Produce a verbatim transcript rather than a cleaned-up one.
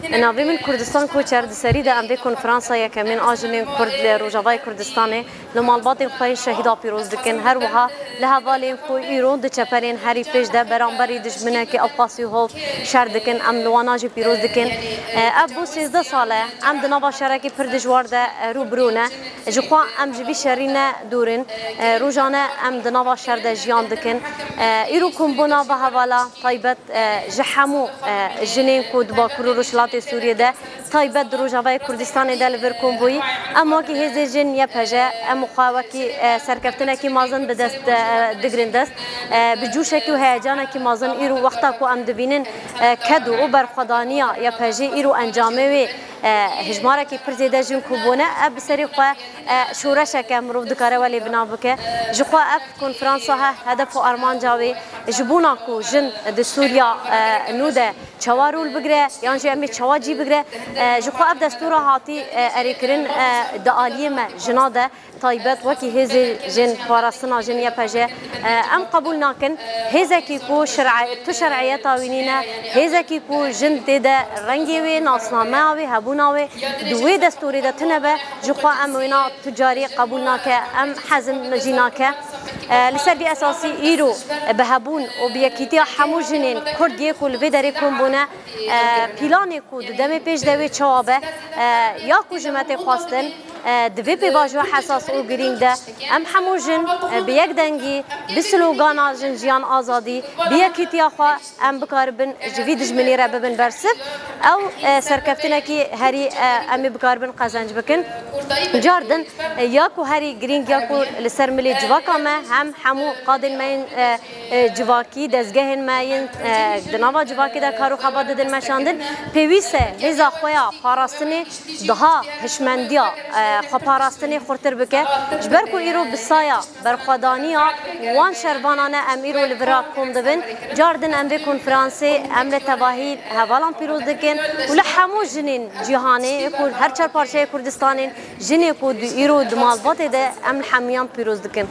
Navê min Kurdistan Koçer, di serî de em vê konferansa yekemîn a jinên Kurd li Rojavayê Kurdistanê li malbatên xwe yên şehîda pîroz dikin. Her wiha li hevalên xwe îro di çeperên herî pêş de beramberî dijminekî ewqasî hov şer dikin, em li wana jî pîroz dikin. E, ev bû sêzdeh sal e, em di nava şerekî pir dijwar de, e, rû bi rû ne. Ji xwe em ji vî şerî ne dûr in. E, rojane em di nava şer de jiyan dikin. E, îro kombûna va hevala taybet, e, ji hemû, e, jinên ku di Bakur û Rojhilatê Sûriyê de, taybet di Rojavayê Kurdistanê de li vir kom bûyî. Em wekî hêzê jin Y P J, em xwe wekî, e, serkeftinekî mezin bi dest, e, digirin dest. E, bi cûşekî û heyecanekî mezin îro wexta ku em dibînin, e, ked û berxwedaniya Y P J îro encamê wê, e, hejmarekî pir zêde jin kobûne, ev bi serê xwe, e, şoreşeke mirov dikare welê bina bike. Ji xwe ev konferansa he, hedef û armanca wê ji bona ku jin di Sûriya, e, nû de çawa rol bigire, yan jî em ê çawa cî bigire. E, ji xwe ev destûra hatî, e, erêkirin, e, di aliyê me jina de taybet wekî hêzê jin, parastina jin Y P J, e, em qebûl nakin. Hêzekî ku şer'e-, tu şer'iyeta wî nîne, hêzekî ku jin tê de rengê wê, nasnameya wê, hebûna wê di wê destûrê de tune be, ji xwe em wêna tu carî qebûl nake, em hezin jî nake. E, li ser vî esasî îro bi hebûn û bi yekîtiya hemû jinên Kurd yê ku li vê derê kom bûne, e, pîlanê ku di demê pêş de wê çawa be, e, ya ku ji me tê xwestin, e, di vê pêvajoya hesas û girîng de em hemû jin, e, bi yek dengî, bi slogana Jin Jiyan Azadî, bi yekîtiya xwe em bikaribin ji vî dijminî re bibin bersiv. Ew, e, serkeftinekî herî, e, em ê bikaribin qezenc bikin. Car din, e, ya ku herî girîng ya ku li ser milê civaka me, hem hemû qadên me yên, e, e, civakî, dezgehên me yên, e, di nava civakê de kar û xebat didin meşandin, pêwîst e hêza xwe ya parastinê daha hişmendiya, e, xweparastinê xurtir bike. Ji ber ku îro bi saya berxwedaniya wan şervanan e em îro li vira kom dibin. Car din em vê konferansê em li tevahî hevalan pîroz dikin û li hemû jinên cîhanê ku her çar parçeyê Kurdistanê jinê ku di îro di malbatê de em li hemûyan pîroz dikin.